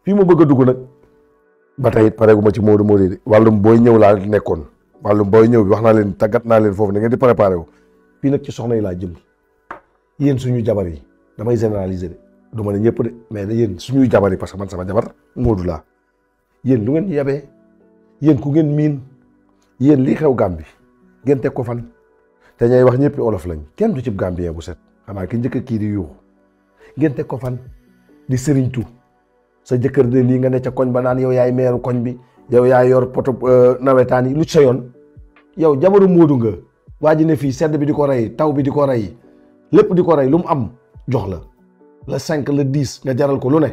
fii ma bëgg a dugg nag ba tey pareegu ma ci Modou Modou de wàllum booy ñëw laa nekkoon wàllum booy ñëw bi wax naa leen tàggat naa leen foofu ne ngeen di préparé wu fii nag ci soxna yi laa jëm yéen suñu jabar yi damay généraliser de du ma ne ñëpp de mais yéen suñuy jabar yi parce que man sama jabar Modou laa yéen lu ngeen yabee yéen ku ngeen miin yéen lii xew Gàmbi ngeen teg ko fan te ñay wax ñëpp olof lañ kenn du cib Gambien bu set xanaa ki njëkk kii di yuuxu ngeen teg ko fan di sëriñtu sa jëkkër de lii nga ne ca koñ ba naan yow yaay meeru koñ bi yow yaay yor poto nawetaan yi lu ci sa yoon yow jabaru Modou nga waa ji ne fii sedd bi di ko rey taw bi di ko rey lépp di ko rey lu mu am jox la le 5 le 10 nga jaral ko lu ne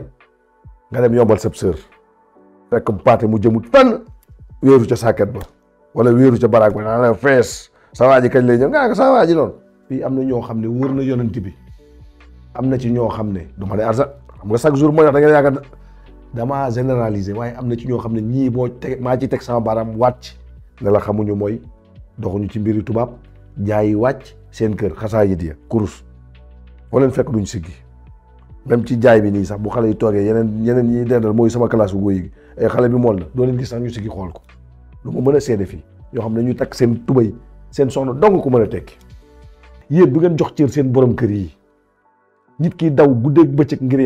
nga dem yombal sab sër fekk paate mu jëmut fenn wéeru ca sàkket ba wala wéeru ca baraag ba naa la fees sa waa ji kañ lay ñëw nga sa waa ji noonu fii am na ñoo xam ne wër na yonent bi am na ci ñoo xam ne du ma ne arsa xam nga chaque jour mooy wax da ngeen yaakaar damaa généraliser waaye am na ci ñoo xam ne ñii boo teg maa ci teg sama baaraam wàcc ne la xamuñu mooy doxuñu ci mbiri tubaab jaayi wàcc seen kër xasaa yit ya kurus foo leen fekk duñ siggi même ci jaay bi nii sax bu xale yi toogee yeneen ñi dendal mooy sama classe bu góoyi gi xale bi mool la doo leen gis sax ñu siggi xool ko lu ma mën a seede fii yoo xam ne ñu takk seen tubay seen soxna dong ko mën a tekki yéen du ngeen jox cër seen borom kër yi nit ki daw guddeeg bëccëg ngir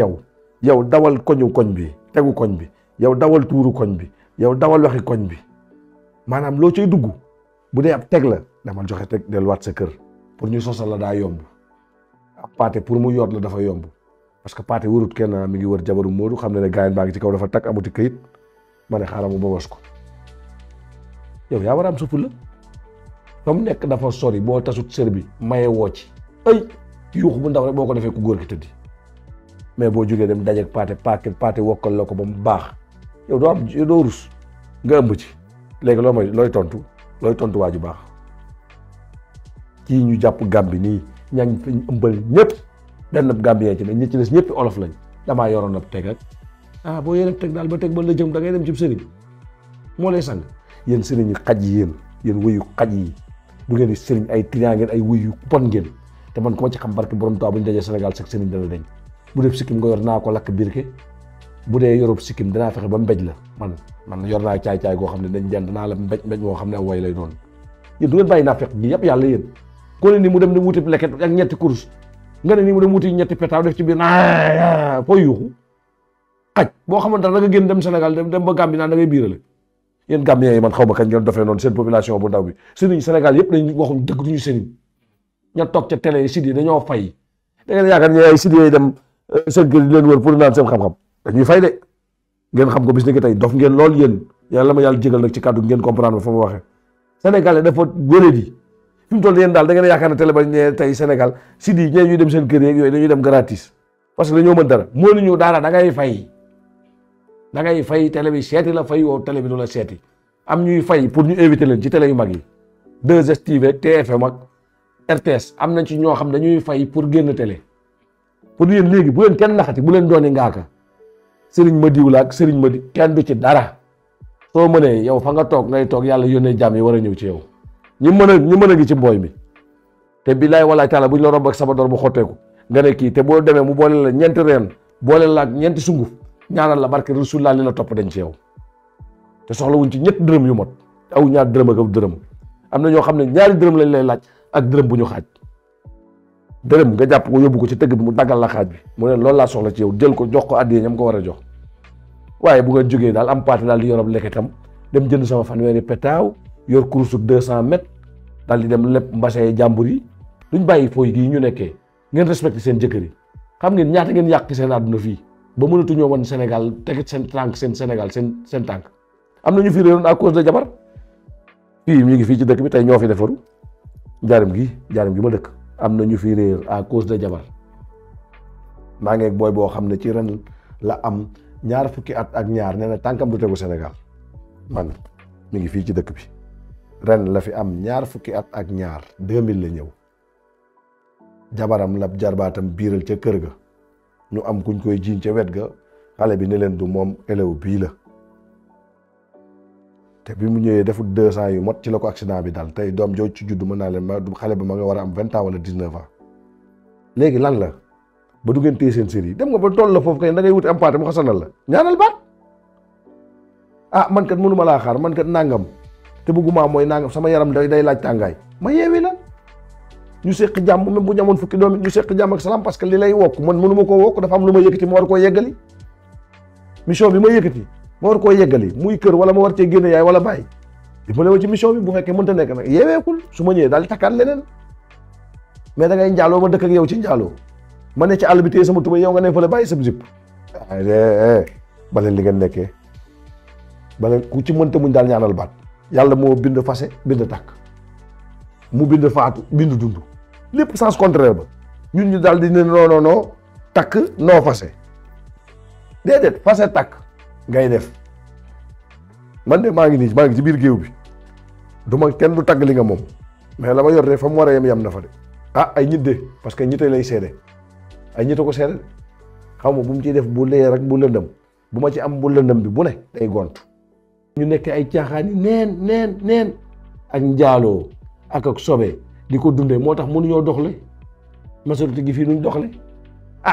yow dawal koñu koñ bi tegu koñ bi yow dawal tuuru koñ bi yow dawal waxi koñ bi maanaam loo cay dugg bu dee ab teg la damal joxe teg delluwaat sa kër pour ñu sosal la daa yomb ab paate pour mu yoot la dafa yomb parce que paate wërut kenn mi ngi wër jabaru Modou xam ne gaayen baa ngi ci kaw dafa takk amuti këyit ma ne xaaral mu bobos ko yow yaa war a am supp la fa mu nekk dafa sori boo tasut sër bi maye woo ci ay yuuxu bu ndaw rek boo ko defee ku góor ki tëddi mais boo jógee dem dajeeg paate wokkal la ko ba mu baax yow doo rus nga ëmb ci léegi looy tontu waa ju baax kii ñu jàpp Gàmbi nii ñañ fañ ëmbal ñëpp benn Gambien ci ne ñi ci des ñëpp olof lañ damaa yoroon ab teg ak boo yéen teg daal ba teg ba la jëm da ngay dem ci sëriñ moo lay sang yéen sëriñ yi xaj yi yéen wëyu xaj yi du ngeen di sëriñ ay triant ngeen ay wëyu pon ngeen te man ku ma ci xam barki borom Tuubaa bu ñu dajee Sénégal sax sëriñ dana dañ bu dee sikkim nga yor naa ko lakk birke bu dee yorub sikkim danaa fexe ba mbéj la man yor naa caay-caay goo xam ne dañ den danaa la mbéj moo xam ne aw way lay doon yéen du ngeen bàyyi naa fekk gi yëpp yàlla yéen ko ne ni mu dem di wuti leket ak ñetti course nga ne ni mu dem wuti ñetti pétaaw def ci biir na fooy yuuxu xaj boo xamante ne da nga génn dem Sénégal dem ba Gambie naan da ngay biirale yéen Gambien yi man xaw ma kañ ngeen dofee noonu seen population bu ndaw bi sëriñ Sénégal yëpp dañ waxuñ dëgg duñu sëriñ ña toog ca télé yi sidi dañoo fay da ngeen yaakaar ne ay sidi yi dem seen kër di leen wër pour naan seen xam-xam dañuy fay de ngeen xam ko bis ni ki tey dof ngeen lool yéen yàlla ma yàlla jégal nag ci kàddu ngeen comprendre fa ma waxee Sénégalais dafa wéré di fi mu toll yéen daal da ngeen yaakaar ne télé ba ne tey Sénégal sidi yi ñee ñuy dem seen kër yeeg yooyu dañuy dem gratis parce que dañoo mën dara mënuñu dara da ngay fay télé bi seeti la fay woo télé bi du la seeti am ñuy fay pour ñu inviter leen ci télé yu mag yi 2STV TFM ak RTS am nañ ci ñoo xam dañuy fay pour génn télé pour yéen léegi bu leen kenn naxati bu leen dooni ngaaka sëriñ ma diw la ak sëriñ ma di kenn du ci dara soo mënee yow fa nga toog ngay toog yàlla yónnee jàmm yi war a ñëw ci yow ñi mën a gi ci mbooy mi te billaay walaay taala bu ñu la romb ak sabadoor bu xotteeku nga ne kii te boo demee mu boole la ñeenti reen boole la ak ñeenti sunguf ñaanal la barke Rasulullah li la topp dañ ci yow te soxla wuñ ci ñett dërëm yu mot aw ñaar dërëm ak dërëm am na ñoo xam ne ñaari dërëm lañ lay laaj ak dërëm bu ñu xaaj dërëm nga jàpp ko yóbbu ko ci tëgg bi mu daggal la xaaj bi mu ne loolu laa soxla ci yow jël ko jox ko àddiyee ñam ko war a jox waaye bu nga jógee daal am paate daal di yorob lekketam dem jënd sama fanweeri petaaw yor kurusuk 200 mètres daal di dem lépp mbasee jàmbur yi duñ bàyyi fooy gii ñu nekkee ngeen respecté seen jëkkër yi xam ngeen ñaata ngeen yàq seen àdduna fii ba mënatuñoo wan Sénégal teget seen tànk seen Sénégal seen tànk am na ñu fi réeroon à cause de jabar fii ñu ngi fii ci dëkk bi tey ñoo fi defaru njaarim gi ma dëkk am na ñu fi réer à cause de jabar maa ngi ak booy boo xam ne ci ren la am ñaar fukki at ak ñaar nee na tànkam du tegu Sénégal man mi ngi fii ci dëkk bi ren la fi am ñaar fukki at ak ñaar 2000 la ñëw jabaram la jarbaatam biiral ca kër ga ñu am kuñ koy jiiñ ca wet ga xale bi ne leen du moom élève bii la te bi mu ñëwee defut 200 yu mot ci la ko accident bi dal tey doom jooju ci juddu mën naa leen xale bi ma nga war a am 20 ans wala 19 ans léegi lan la ba du ngeen téye seen série dem nga ba toll la foofu kay da ngay wuti am paate mu xasanal la ñaanal baat man kat mënuma laa xaar man kat nangam te bëgguma mooy nangam sama yaram day laaj tàngaay ma yeewi la ñu seq jàmm même bu ñu amoon fukki doom ñu seq jàmm ak salaam parce que li lay wokk man mënuma koo wokk dafa am lu ma yëkkati ma war koo yeggali mission bi ma yëkkati ma war koo yeggali muy kër wala ma war cee génne yaay wala bàyyi dimbale ma ci mission bi bu fekkee mënta nekk nag yeeweekul su ma ñëwee daal di takkaat leneen mais da ngay njaaloo ma dëkk ak yow ci njaaloo ma ne ci àll bi téye sama tuba yow nga ne fële bàyyi sa zip baleen li ngeen nekkee baleen ku ci mënta muñ daal ñaanal baat yàlla moo bind fase bind takk mu bind faatu bind dund lépp sens contraire ba ñun ñu daal di ne non takk noo fase déedéet fase takk ngay def man de maa ngi ci biir géew bi duma kenn du tagg li nga moom mais la ma yor de fa mu war a yem na fa de ay ñit de parce que ñite lay seede ay ñite ko seede xaw ma bu mu ciy def bu leer ak bu lëndëm bu ma ci am bu lëndëm bi bu ne day gont ñu nekk ay caaxaani neen ak njaaloo ak sobe di ko dundee moo tax mënuñoo doxle majorité gi fii nuñ doxle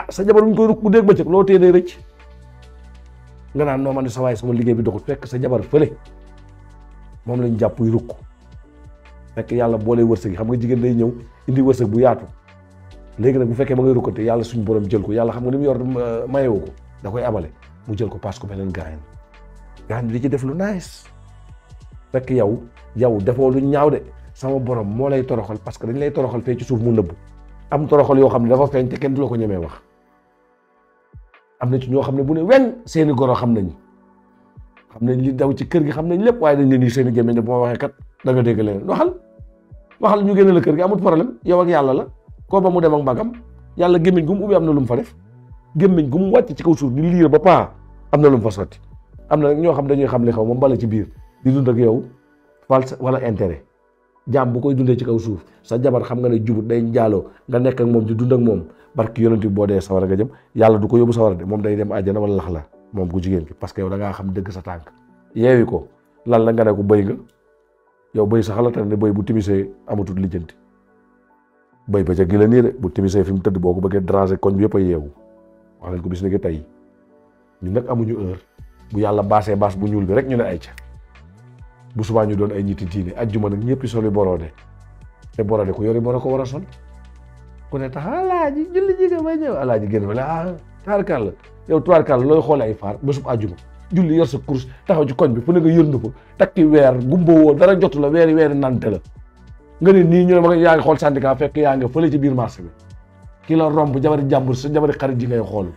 sa jabar buñ koy rukk bu dégg bëccëg loo tee day rëcc nga naan noo man ne sa waay sama liggéey bi doxut fekk sa jabar fële moom lañ jàpp yu rukk fekk yàlla boole wërsëg yi xam nga jigéen day ñëw indi wërsëg bu yaatu léegi nag bu fekkee ma ngay rukkante yàlla suñ borom jël ko yàlla xam nga li mu yor mayewu ko da koy abale mu jël ko paas ko beneen gaañ di ci def lu nice fekk yow defoo lu ñaaw de sama borom moo lay toroxal parce que dañ lay toroxal fee ci suuf mu nëbbu am toroxal yoo xam ne dafa feeñ te kenn du la ko ñemee wax am na ci ñoo xam ne bu ne wen seeni goro xam nañ li daw ci kër gi xam nañ lépp waaye dañ leen di seeni gémmiñ ne bu ma waxee kat da nga dégg leneen waxal ñu génne la kër gi amul problème yow ak yàlla la koo ba mu dem ak magam yàlla gémmiñ gu mu ubbi am na lu mu fa def gémmiñ gu mu wàcc ci kaw suuf di liir ba paa am na lu mu fa sotti am na nag ñoo xam dañuy xam li xaw moom bala ci biir di dund ak yow false wala intérêt jaam bu koy dundee ci kaw suuf sa jabar xam nga ne jubut day njaaloo nga nekk ak moom di dund ak moom barki yonent bi boo dee sawara nga jëm yàlla du ko yóbbu sawara de moom day dem àjjana wala lax la moom ku jigéen ki parce que yow da ngaa xam dëgg sa tànk yeewi ko lan la nga ne ko bëy nga yow bëy sa xalaat ne bëy bu timisee amatul lijjanti bëy ba ca gi la nii de bu timisee fi mu tëdd boo ko bëggee déranger koñ bi yëpp a yeewu wax leen ko bis ni ki tey ñu nag amuñu heure bu yàlla baasee baas bu ñuul bi rek ñu ne ay ca bu subaa ñu doon ay ñitti diine ajjuma nag ñëpp soli borode te borode ku yori boro ko war a sol ku ne tax alaaji julli ji nga may ñëw alaaji génn fa tubaarkàlla yow tubaarkàlla looy xoole ay faar bésub ajjuma julli yor sa course taxaw ci koñ bi fu ne nga yërndu ko takki weer gumba woo dara jotu la weeri nante la nga ne nii ñu ne ma yaa ngi xool syndicat fekk yaa nga fële ci biir marché bi ki la romb jabari jàmbur sa jabari xarit ji ngay xool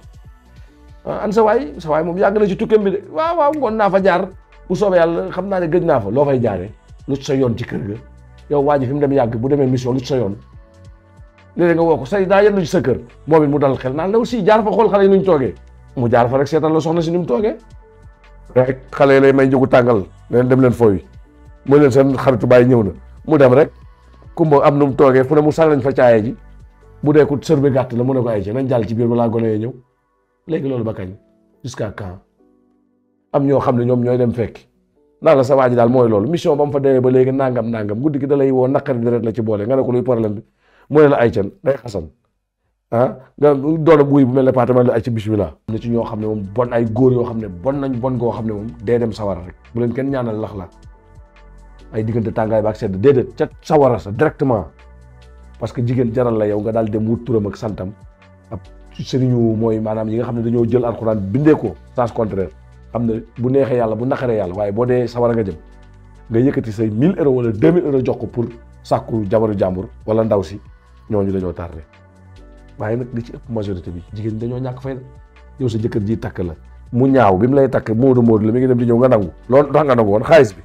an sa waay moom yàgg na ci tukkeem bi de waaw ngoon naa fa jaar bu soobee yàlla xam naa ne gëj naa fa loo fay jaaree lu sa yoon ci kër ga yow waa ji fi mu dem yàgg bu demee mission lu sa yoon léeg nga woo ko say daa yendu ci sa kër moom it mu dal xel naan la aussi jaar fa xool xale yi nuñ toogee mu jaar fa rek seetal la soxna si ni mu toogee rek xale yi lay may njëgu tàngal leen dem leen fooy mooy leen seen xaritu bàyyi ñëw na mu dem rek kumba am nu mu toogee fu ne mu sànni lañ fa caaye ji bu dee ku sër bi gàtt la mu ne ko ay ci nañ jàll ci biir balaa gone yee ñëw léegi loolu ba kañ jusqu'à quand am ñoo xam ne ñoom ñooy dem fekki naan la sa waa ji daal mooy loolu mission ba mu fa demee ba léegi nangam guddi gi da lay woo naqari deret la ci boole nga ne ko luy problème bi mu ne la ay can day xasan nga doon buy bu mel ne paatama la ay ci bismillah am na ci ñoo xam ne moom bon ay góor yoo xam ne bon nañ bon goo xam ne moom dee dem sawara rek bu leen kenn ñaanal lax la ay diggante tàngaay ba ak sedd déedéet ca sawara sa directement parce que jigéen jaral la yow nga daal dem wut turam ak santam ab sëriñu mooy maanaam yi nga xam ne dañoo jël alxuraan bindee ko sens contraire xam ne bu neexee yàlla bu naqaree yàlla waaye boo dee sawara nga jëm nga yëkkati say 1000 euros wala 2000 euros jox ko pour sàkku jabaru jàmbur wala ndaw si ñooñu dañoo tardé waaye nag li ci ëpp majorité bi jigéen ñi dañoo ñàkk fayda yow sa jëkkër ji takk la mu ñaaw bi mu lay takk moodu la mi ngi dem di ñëw nga nangu loolu tax nga nangu woon xaalis bi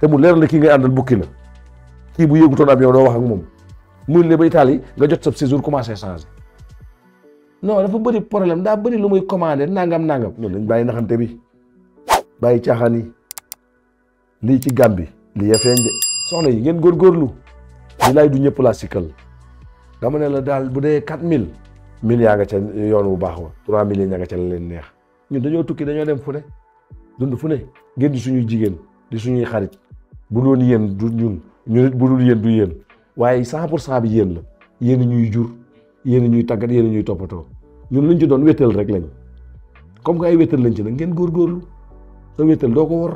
te mu leer la kii ngay àndal bukki la kii bu yëgutoon am yow doo wax ak moom muy le ba Italie nga jot sa séjour commencé changé non dafa bëri problème daa bëri lu muy commandé nangam loolu lañ bàyyi naxante bi bàyyi caaxaan yi lii ci Gàmbi lii ya feeñ de soxna yi ngeen góorgóorlu li lay du ñëpp laa sikkal dama ne la daal bu dee 4000 yaa nga ca yoon bu baax wa 3000 yaa nga ca la leen neex ñun dañoo tukki dañoo dem fu ne dund fu ne ngeen di suñuy jigéen di suñuy xarit bu doon yéen du ñun nit bu dul yéen du yéen waaye 100% bi yéen la yéen ñuy jur yéen ñuy tàggat yéen ñuy toppatoo ñun luñ ci doon wéttal rek lañ comme que ay wéttal lañ ci nag ngeen góorgóorlu sa wéttal doo ko war